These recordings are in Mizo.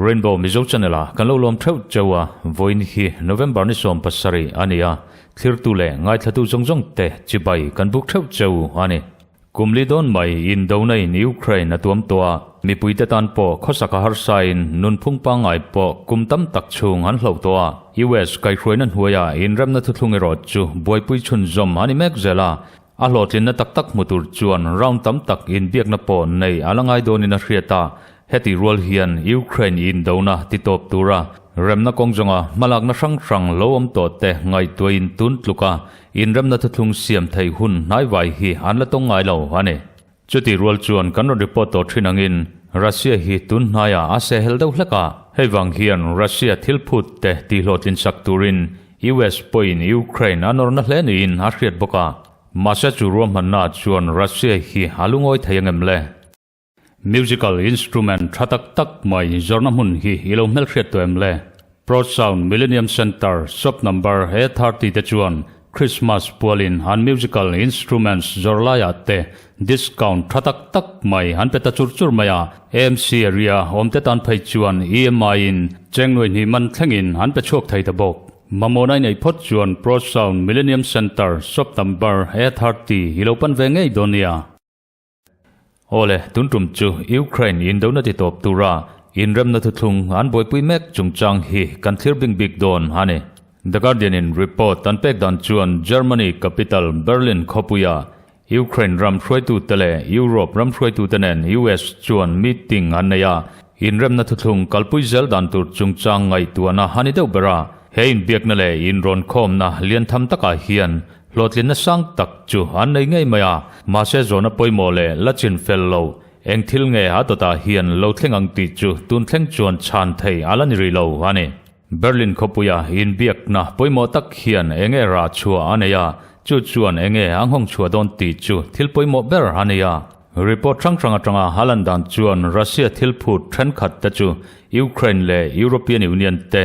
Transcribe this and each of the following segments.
Rainbow Mizo Channel ah kan lo lawm theuh cheu a, vawiin hi November ni 17 a ni a, thlirtu leh ngaithlatu zawng zawng te chibai kan buk theuh cheu a ni. Kum li dawn mai indona in Ukraine a tuam tawh a, mipuite tan pawh khawsak a harsa in nunphung pangngai pawh kum tam tak chhung an hloh tawh a. US kaihhruaina hnuaia inremna thuthlung erawh chu buaipui chhunzawm a ni mek zel a, a hlawhtlinna tak tak hmu tur chuan round tam tak inbiakna pawh nei a la ngai dawnin a hriat a, Heti rual hian Ukraine indona titawp tura remna kawng zawnga hmalakna hrang hrang lo awm tawh te ngaihtuahin tun tluka inremna thuthlung siam theih hun hnaivai hi an la tawng ngai lo a ni. Chuti rual chuan kan rawn report tawh thin angin Russia hi tun hnaiah a sehel deuh hlek a, hei vang hian Russia thil phut te tihhlawhtlin sak turin US pawhin Ukraine a nawrna hle niin a hriat bawk a, mahse chu ruahmanna chuan Russia hi a lungawi thei angem le? Musical instrument tha tak tak mai zawrhna hmun hi i lo hmelhriat tawh em le? Pro Sound Millennium Centre shop number A30 te chuan Christmas pualin an musical instruments zawrh laiah te discount tha tak tak mai an pe ta chur chur mai a, AMC area awmte tan phei chuan EMI in cheng nuai hnih man thlengin an pe chhuak thei ta bawk. Mamawh na i neih phawt chuan Pro Sound Millennium Centre shop number A30 i lo pan ve ngei dawn nia. Awle, tun tum chu Ukraine indona ti tawp tura inremna thuthlung an buaipui mek chungchang hi kan thlir bing bik dawn a ni. The Guardian in report an pek dan chuan Germany capital Berlin khawpuia Ukraine ram hruaitute leh Europe ram hruaitute nen US chuan meeting an nei a, inremna thuthlung kalpui zel dan tur chungchang ngaihtuahna a ni deuh ber a. He inbiakna leh inrawnkhawmna lian tham takah hian Hlawhtlinna sang tak chu an nei ngei mai a, mahse zawhna pawimawh leh la chin fel lo, eng thil nge a dawtah hian lo thleng ang tih chu tun thleng chuan chhan thei a la ni rih lo a ni. Berlin khawpuia inbiakna pawimawh tak hian eng nge rah chhuah a nei a, chu chuan eng nge a nghawng chhuah dawn tih chu thil pawimawh ber a ni a. Report hrang hrang atanga Haaland dan chuan Russia thil phut thenkhat te chu Ukraine leh European Union te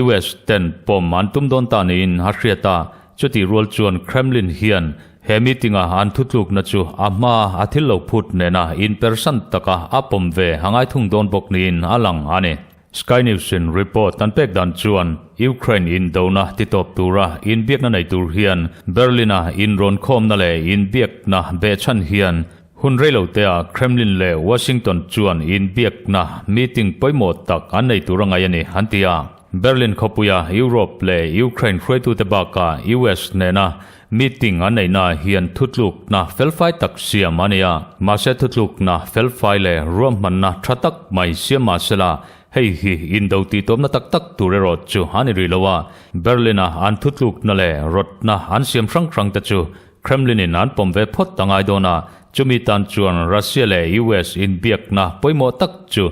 US ten pawm an tum dawn ta niin a hriat a, chutih rual chuan Kremlin hian he meeting-a an thutlukna chu a hma a thil lo phut nena inpersan taka a pawm ve a ngai thung dawn bawk niin a lang a ni. Sky News-in report an pek dan chuan Ukraine indona titawp tura inbiakna nei tur hian Berlin-a inrawnkhawmna leh inbiakna behchhan hian Hun reiloteah Kremlin leh Washington chuan inbiakna meeting pawimawh tak an nei tur a ngaih a ni, an ti a. Berlin khawpuia Europe leh Ukraine hruaitute bakah US nena meeting an neihnaah hian thutlukna felfai tak siam a ni a. Mahse thutlukna felfai leh ruahmanna tha tak mai siam mah sela, hei hi indo tihtawpna tak tak tur erawh chu a ni rih lo a. Berlin-a an thutlukna leh rawtna an siam hrang hrangte chu Kremlin-in an pawm ve phawt a ngai dawn a, chumi tan chuan Russia leh US inbiakna pawimawh tak chu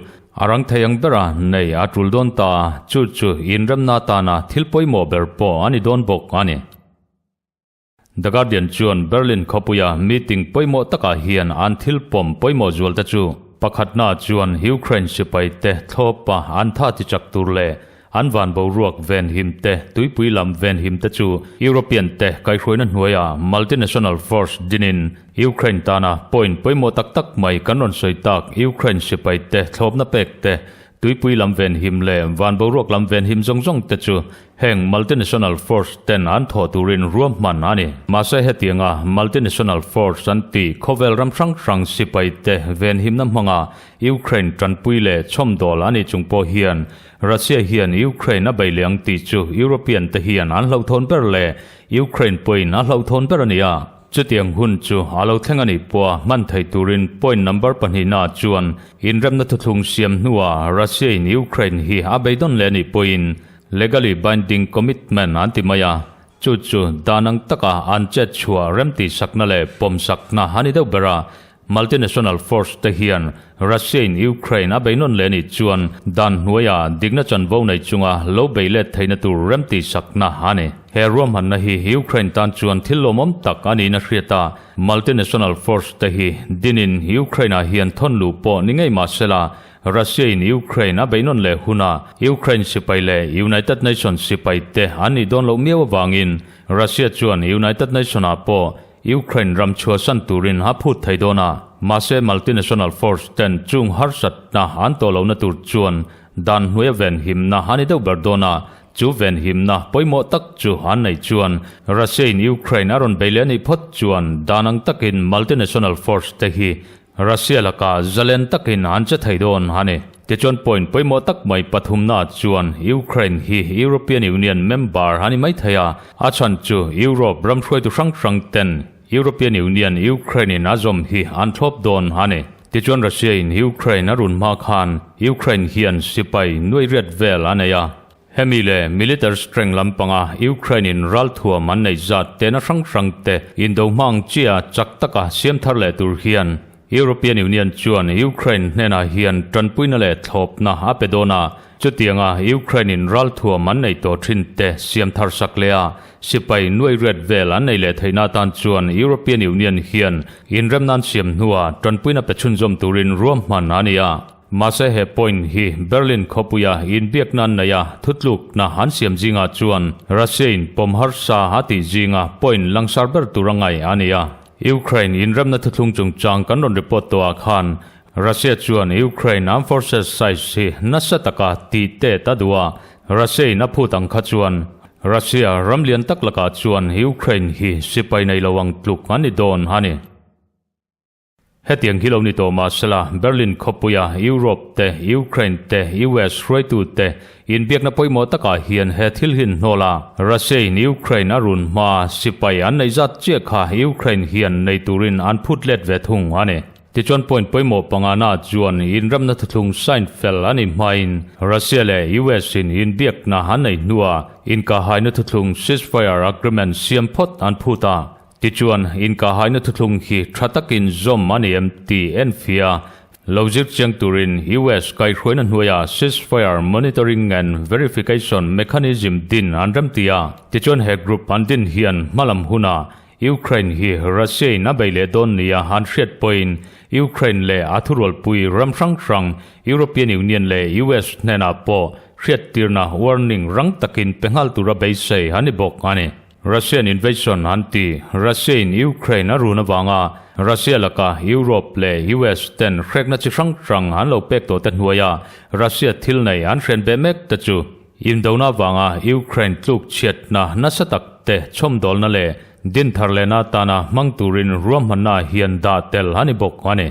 a rang thei ang bera nei a tul dawn ta a, chu chu inremna atana thil pawimawh ber pawh a ni dawn bawk a ni. The Guardian chuan Berlin khawpuia meeting pawimawh takah hian an thil pawm pawimawh zualte chu pakhatna chuan Ukraine sipaite thlawpa an tha tichak tur leh An van boruak venhim te, tuipui lam venhim te chu European te kaihhruaina hnuaia multinational force dinin Ukraine tana point pawimawh tak tak mai kan rawn sawi tak Ukraine sipai te thlawpna pek te, tuipui lam venhim leh van boruak lam venhim zawng zawng te chu heng multinational force ten an thawh turin ruahman a ni. Mahse hetianga multinational force an tih khawvel ram hrang hrang sipai te venhimna hmanga Ukraine tanpui leh chhawmdawl a nih chung pawh hian Russia hian Ukraine a bei leh ang tih chu European te hian an hlauhthawn ber leh Ukraine pawhin a hlauhthawn ber a ni a. Chutiang hun chu a lo thleng a nih pawha hman thei turin point number pahnihna chuan inremna thuthlung siam hnuah Russia in Ukraine hi a beidawn leh a nih pawhin legally binding commitment an ti mai a, chu chu dan ang taka an chet chhuah remtihsakna leh pawmsakna a ni deuh ber a. Multinational force te hian Russia in Ukraine a bei nawn leh anih chuan dan hnuaia dikna chanvo nei chunga lo bei let theihna tur remtihsakna a ni. He ruahmanna hi Ukraine tan chuan thil lawmawm tak a niin a hriat a, multinational force te hi dinin Ukraine ah hian thawn luh pawh ni ngei mah sela, Russia in Ukraine a beihnawn leh hunah Ukraine sipai leh United Nations sipai te an nih dawn loh miau avangin Russia chuan United Nation ah pawh Ukraine ram chhuahsan turin a phut thei dawn a. Mahse multinational force ten chung harsatna an tawh lohna tur chuan dan hnuaia venhimna a ni deuh ber dawn a, chu venhimna pawimawh tak chu an neih chuan Russia in Ukraine a rawn bei leh a nih phawt chuan dan ang takin multinational force te hi Russia lakah zalen takin an che thei dawn a ni. Tichuan point pawimawh tak mai pathumna chuan Ukraine hi European Union member a ni mai thei a, a chhan chu Europe ram hruaitu hrang hrang ten European Union Ukraine in a zawm hi an thlawp dawn a ni. Tichuan Russia in Ukraine a run hma khan Ukraine hian sipai nuai riat vel a nei a. Hemi leh military strength lampanga Ukraine in ralthuam an neih zat tehna hrang hrang te indo hmang chia chak taka siam thar leh tur hian European Union chuan Ukraine hnenah hian tanpuina leh thlawpna a pe dawn a, chutianga Ukraine in ralthuam an nei tawh thin te siam thar sak leh a, sipai nuai riat vel an nei leh theihna atan chuan European Union hian inremna an siam hnua tanpuina pe chhunzawm turin ruahman a ni a. Mahse he point hi Berlin khawpuia inbiakna an neih a, thutlukna an siam zingah chuan Russia in pawm harsa a tih zinga point langsar ber tur a ngaih a ni a. Ukraine inremna thuthlung chungchang kan rawn report tawhah khan Russia chuan Ukraine armed forces size hi nasa taka tih tet a duh a, Russia in a phut ang kha chuan Russia ram lian tak lakah chuan Ukraine hi sipai nei lo ang tluk an ni dawn a ni. Hetiang hi lo ni tawh mahsela, Berlin khawpuia Europe te, Ukraine te, US hruaitu te inbiakna pawimawh takah hian he thil hi an hnawl a. Russia in Ukraine a run hma sipai an neih zat chiah kha Ukraine hian nei turin an phut let ve thung a ni. Tichuan point pawimawh pangana chuan inramna thuthlung sign fel a nih hmain Russia leh US in inbiakna an nei hnuah inkahaina thuthlung ceasefire agreement siam phawt an phut a. Tichuan, inkahaina thuthlung hi tha takin zawm a ni em tih enfia lo zir chiang turin US kaihhruaina hnuaia Ceasefire Monitoring and Verification Mechanism din an remti a. Tichuan he group an din hian hmalam huna Ukraine hi Russia in a bei leh dawn nia an hriat pawhin Ukraine leh a thurualpui ram hrang hrang European Union leh US hnenah pawh hriattirna warning rang takin pe nghal tura beisei a ni bawk a ni. Russian invasion an ti. Russia in Ukraine a run avanga Russia laka Europe leh US ten hrekna chi hrang hrang an lo pek tawh te hnuaia Russia thil nei an hren ve mek te chu indona avanga Ukraine tluk chhiatna nasa tak te chhawmdawlna leh dinthar lehna atana hmang turin ruahmanna hian dah tel a ni bawk a ni.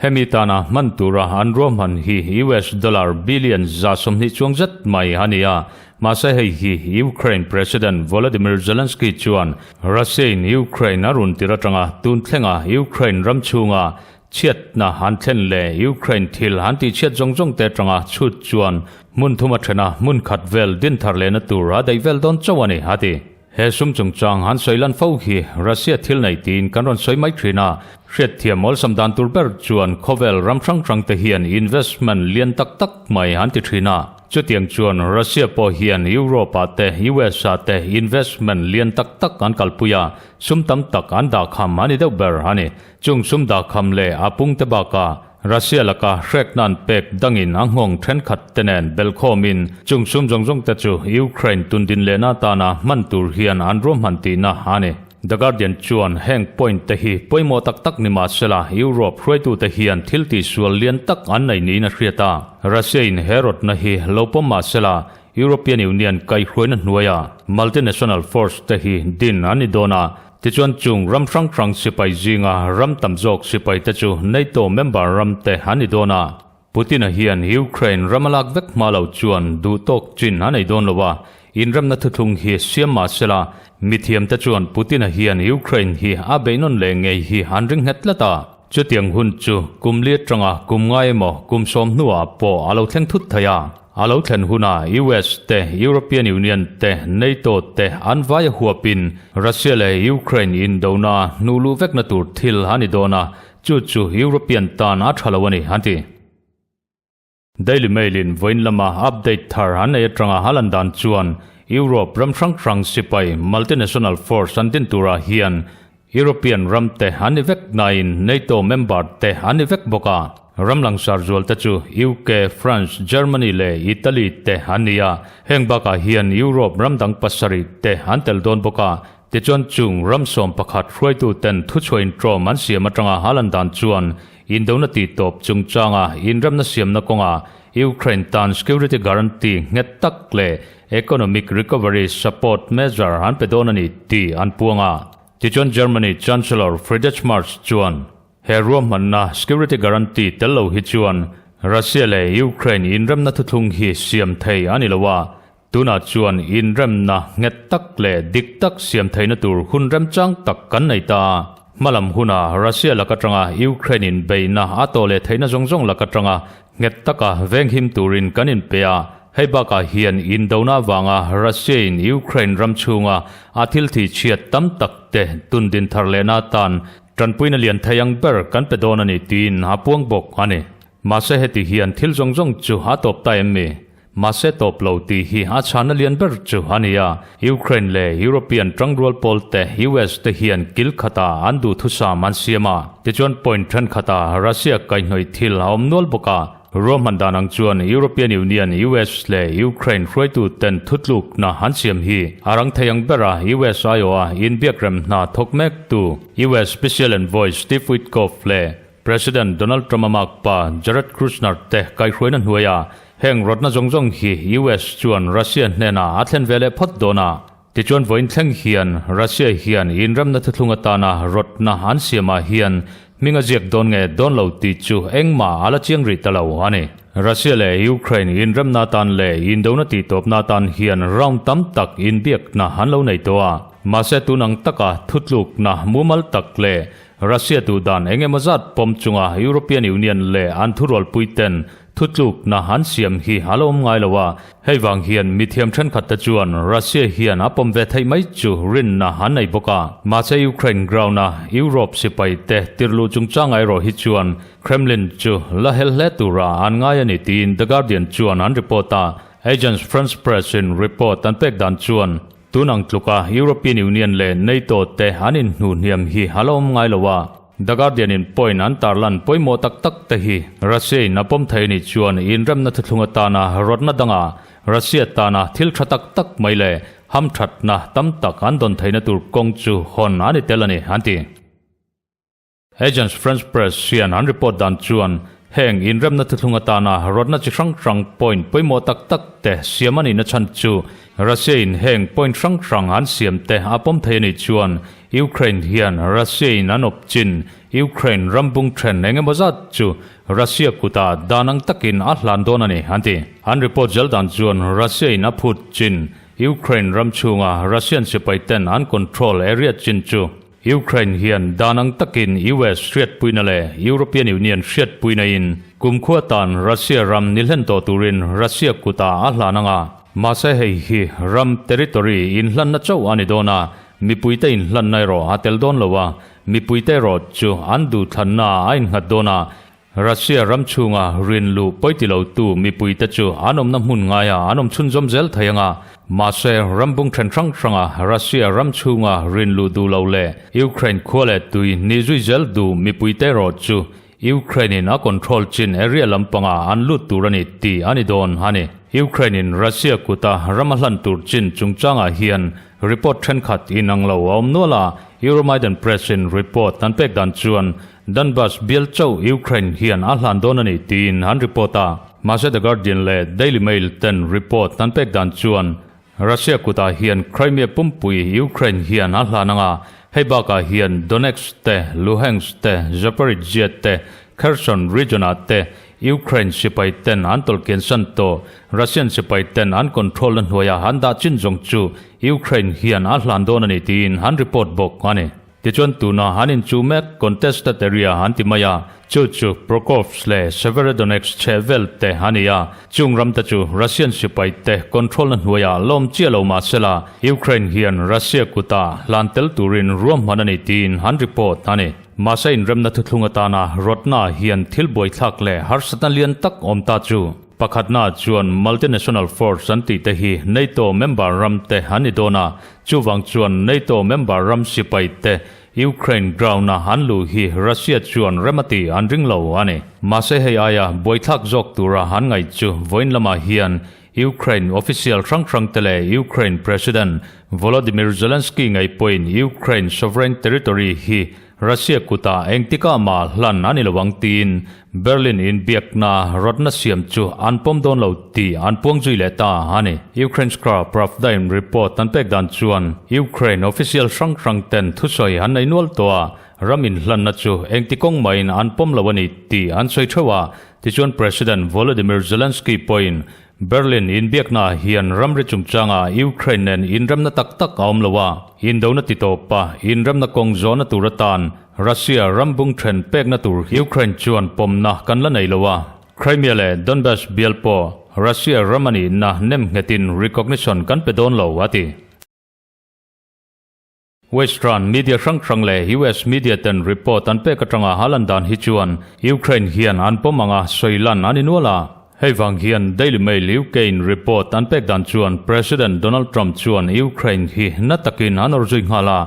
Hemi tana hman tura an ruahman hi US dollar billion 120 chuang zet mai a ni a, mahse hei hi Ukraine President Volodymyr Zelensky chuan Russia in Ukraine a run tir atanga tun thlenga Ukraine ram chhunga chhiatna an thlen leh Ukraine thil an tihchhiat zawng zawng te atanga chhut chuan hmun thum a thena hmun khat vel din thar lehna tur a daih vel dawn chauh a ni, a ti. He sum chungchang han sawi lan fo hi Russia thil nei tiin kan rawn sawi mai thin a, hriatthiam awlsam dan tur ber chuan khawvel ram hrang hrang te hian investment lian tak tak mai an ti thin a. Chutiang chuan Russia pawh hian Europe ah te US ah te investment lian tak tak an kalpui a, sum tam tak an dahkham a ni deuh ber a ni. Chung sum dahkham leh a pung te bakah Russia laka hrekna an pek dangin a nghawng thenkhat te nen belkhawmin chung sum zawng zawng te chu Ukraine tundin lehna atana hman tur hian an ruahman tihna a ni. The Guardian chuan heng point te hi pawimawh tak tak ni mahsela Europe hruaitute hian thil tihsual lian tak an nei niin a hriat a. Russia in he rawtna hi lo pawm mahsela European Union kaihhruaina hnuaia multinational force te hi din an ni dawn a, Tichuan chung ram hrang hrang sipai zinga ram tam zawk sipai te chu NATO member ram te an ni dawn a. Putin-a hian Ukraine ram a lak vek hma lo chuan duh tawk chin a nei dawn lo a, inremna thuthlung hi siam mah sela, mithiam te chuan Putin-a hian Ukraine hi a beihnawn leh ngei hi an ring nghet tlat a. Chutiang hun chu kum li atanga kum ngai emaw kum sawm hnuah pawh a lo thleng thut thei a. A lo thlen hunah US te, European Union te, NATO te an vai a huapin Russia leh Ukraine indona hnuh luh vekna tur thil a ni dawn a, chu chu European tan a tha lo a ni, an ti. Daily Mail in vawiin lama update thar an nei atanga a lan dan chuan Europe ram hrang hrang sipai multinational force an din turah hian European ram te an ni vek nain NATO member te an ni vek bawk a. Ram langsar zual te chu UK, France, Germany leh Italy te an ni a, heng bakah hian Europe ram dang pasarih te an tel dawn bawk a. Tichuan chung ram 11 hruaitu ten thuchhuah intrawm an siam atanga a lan dan chuan indona tihtawp chungchanga inremna siamna kawnga Ukraine tan security guarantee nghet tak leh economic recovery support measure an pe dawn a ni tih an puang a. Tichuan Germany Chancellor Friedrich Merz chuan he ruahmanna security guarantee tel lo hi chuan Russia leh Ukraine inremna thuthlung hi siam thei a ni lo a, tunah chuan inremna nghet tak leh dik tak siam theihna tur hun remchang tak kan nei ta a. Hmalam huna Russia lak atanga Ukraine in beihna a tawh leh theihna zawng zawng lak atanga nghet taka venghim turin kan inpe a, hei bakah hian indona avanga Russia in Ukraine ram chhunga a thil thih chhiat tam tak te tundin thar lehna atan tanpuina lian thei ang ber kan pe dawn a ni tiin a puang bawk a ni. Mahse heti hian thil zawng zawng chu a tawp ta em mi? Mahse tawp lo tih hi a chhana lian ber chu a ni a, Ukraine leh European tangrual pawl te US te hian kil khata an duhthusam an siam a, tichuan point thenkhatah Russia kaihhnawih thil a awm nual bawk a, ruahman dan ang chuan European Union, US leh Ukraine hruaitu ten thutlukna an siam hi a rang thei ang bera US aiawha inbiakrem hna thawk mek tu US Special Envoy Steve Witkoff leh President Donald Trump-a makpa Jared Kushner te kaihhruaina hnuaia heng rawtna zawng zawng hi US chuan Russia hnenah a thlen ve leh phawt dawn a. Tichuan vawiin thleng hian Russia hian inremna thuthlung atana rawtna an siamah hian hming a ziak dawn nge dawn lo tih chu engmah a la chiang rih ta lo a ni. Russia leh Ukraine inremna atan leh indona tihtawpna atan hian round tam tak inbiakna an lo nei tawh a. Mahse tun ang taka thutlukna mumal tak leh Russia duh dan eng emaw zat pawm chunga European Union leh an thurualpuiten thutlukna an siam hi a la awm ngai lo a, hei vang hian mithiam thenkhat te chuan Russia hian a pawm ve theih mai chu rinna an nei bawk a. Mahse Ukraine ground-a Europe sipai te tirhluh chungchanga erawh hi chuan Kremlin chu la hel hle tura an ngai a ni tiin The Guardian chuan an report a, Agence France Presse-in report an pek dan chuan Tun ang tluka European Union leh NATO te an inhnuh hniam hi a la awm ngai lo a, The Guardian in point an tarlan pawimawh tak tak te hi Russia in a pawm thei anih chuan inremna thuthlung atana rawtna danga Russia tana thil tha tak tak mai leh hamthatna tam tak an dawn theihna tur kawng chu hawn a ni tel a ni, an ti. Agence France Presse hian an report dan chuan heng inremna thuthlung atana rawtna chi hrang hrang point pawimawh tak tak te siam a nihna chhan chu Russia in heng point hrang hrang an siam te a pawm thei a nih chuan Ukraine hian Russia in an awp chin Ukraine ram bung then eng emaw zat chu Russia kutah dan ang takin a hlan dawn a ni an ti. An report zel dan chuan Russia in a phut chin Ukraine ram chhunga Russian sipai ten an control area chin chu Ukraine hian dan ang takin US hriatpuina leh European Union hriatpuina in kumkhua tan Russia ram ni hlen tawh turin Russia kutah a hlan ang a. Mahse hei hi ram territory inhlanna chauh a ni dawn a, mipuite inhlanna erawh a tel dawn lo a, mipuite erawh chu an duhthlanna a innghat dawn a, Russia ram chhunga rin luh pawi ti lotu mipuite chu an awmna hmun ngaia an awm chhunzawm zel thei ang a, mahse ram bung then hrang hranga Russia ram chhunga rin luh duh lo leh Ukraine khua leh tui ni zui zel duh mipuite erawh chu Ukraine in a control chin area lampanga an lut tur a ni tih a ni dawn a ni. Ukraine in Russia kuta ram a hlan tur chin chungchangah hian report thenkhat inang lo a awm nual a, Euromaidan Press in report an pek dan chuan Donbas bial chauh Ukraine hian a hlan dawn a ni tiin an report a. Mahse The Guardian leh Daily Mail ten report an pek dan chuan Russia kutah hian Crimea pumpui Ukraine hian a hlan ang a, hei bakah hian Donetsk te, Luhansk te, Zaporizhzhia te, Kherson region-ah te Ukraine sipai ten an tawlhkian san tawh. Russian sipai ten an control na hnuaiah an dah chin zawng chu Ukraine hian a hlan dawn a ni tiin an report bawk a ni. Tichuan tuna an inchuh mek contested area an ti mai a, chu chu Prokofsk leh Severodonetsk chheh vel te a ni a, chung ram te chu Russian sipai te control na hnuaiah lawm chiah lo mah sela Ukraine hian Russia kutah hlan tel turin ruahman a ni tiin an report a ni. Mahse inremna thuthlung atana rawtna hian thil buaithlak leh harsatna lian tak awm ta chu pakhatna chuan multinational force an tih te hi NATO member ram te an ni dawn a, Chuvang chuan NATO member ram sipai te Ukraine ground-a an luh hi Russia chuan rem a tih an ring lo a ni. Mahse hei aia buaithlak zawk tura an ngaih chu vawiin lamah hian Ukraine official hrang hrangte leh Ukraine President Volodymyr Zelensky ngei pawhin Ukraine sovereign territory hi Russia kutah engtikah mah hlan a ni lo ang tiin Berlin inbiakna rawtna siam chu an pawm dawn lo tih an puang zui leh ta a ni. Ukrainska Pravda in report an pek dan chuan Ukraine official hrang hrang ten thusawi an nei nual tawh a, ram inhlanna chu engti kawng mahin an pawm lo a ni tih an sawi theuh a, tichuan President Volodymyr Zelensky pawhin Berlin inbiaknaah hian ramri chungchanga Ukraine nen inremna tak tak a awm lo a, indona ti tawpa inremna kawng zawhna tur atan Russia ram bung then pekna tur Ukraine chuan pawmna kan la nei lo a. Crimea leh Donbas bial pawh Russia ram a nihna nem nghetin recognition kan pe dawn lo, a ti. Western media hrang hrang leh US media ten report an pek atanga a lan dan hi chuan Ukraine hian an pawm anga sawi lan a ni nual a. Hei vang hian Daily Mail UK in report an pek dan chuan President Donald Trump chuan Ukraine hi na takin an awr zui nghal a.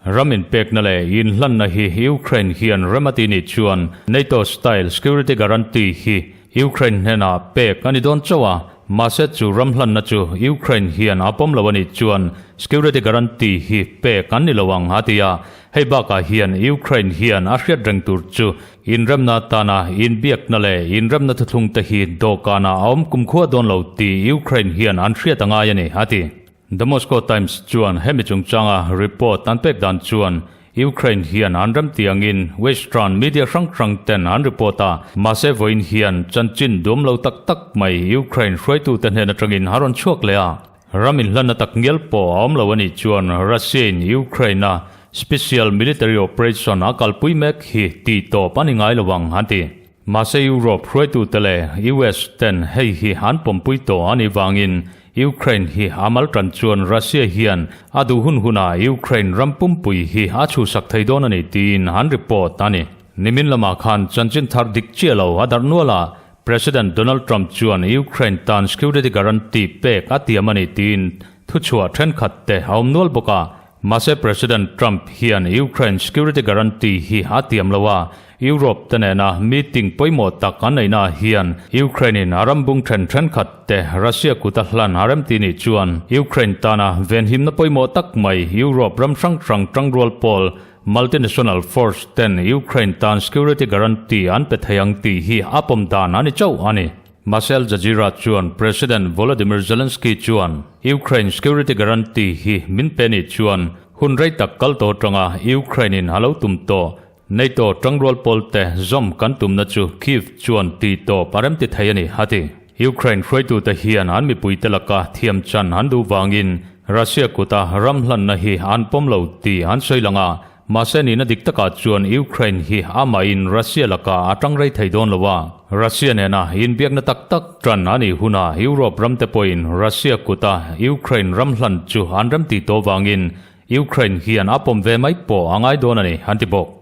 Ram inpekna leh inhlanna hi Ukraine hian rem a ti nih chuan NATO style security guarantee hi Ukraine hnenah pek a ni dawn chauh a, mahse chu ram hlanna chu Ukraine hian a pawm lo a nih chuan security guarantee hi pek an ni lo ang a ti a. Hei bakah hian Ukraine hian a hriat reng tur chu inremna atana inbiakna leh inremna thuthlung te hi dawhkanah a awm kumkhua dawn lo tih Ukraine hian an hriat a ngai a ni a ti. The Moscow Times chuan hemi chungchanga report an pek dan chuan Ukraine hian an ram tiangin Western media hrang hrang ten an report a, mahse vawiin hian chanchin duam lo tak tak mai Ukraine hruaitute hnen atangin a rawn chhuak leh a. Ram inhlanna tak ngial pawh a awm lo a nih chuan Russia-in Ukraine-a special military operation a kalpui mek hi tih tawp a ni ngai lo ang an ti. Mahse Europe hruaitute leh US ten hei hi an pawmpui tawh a nih vangin Ukraine hi a mal tan chuan Russia hian a duh hun hunah Ukraine ram pumpui hi a chhuhsak thei dawn a ni tiin an report a ni. Nimin lamah khan chanchin thar dik chiah lo a darh nual a, President Donald Trump chuan Ukraine tan security guarantee pek a tiam a ni tiin thuchhuah thenkhat te a awm nual bawk a. Mahse President Trump hian Ukraine security guarantee hi a tiam lo a, Europe te nena meeting pawimawh tak an neihna hian Ukraine in a ram bung then thenkhat te Russia kut a hlan a remti nih chuan Ukraine tana venhimna pawimawh tak mai Europe ram hrang hrang tangrual pawl multinational force ten Ukraine tan security guarantee an pe thei ang tih hi a pawm dan a ni chauh a ni. Mahse Al Jazeera chuan President Volodymyr Zelensky chuan Ukraine security guarantee hi min pe nih chuan hun rei tak kal tawh atanga Ukraine in a lo tum tawh NATO tangrual pawlte zawm kan tumna chu Kyiv chuan tih tawp a remti thei a ni, a ti. Ukraine hruaitute hian an mipuite laka thiam chan an duh vangin Russia kuta ram hlanna hi an pawm lo tih an sawi lang a, mahse nihna dik takah chuan Ukraine hi amahin Russia lakah a tang rei thei dawn lo a. Russia nena inbiakna tak tak tan a nih hunah Europe ramte pawhin Russia kuta Ukraine ram hlan chu an remti tawh vangin Ukraine hian a pawm ve mai pawh a ngai dawn a ni, an ti bawk.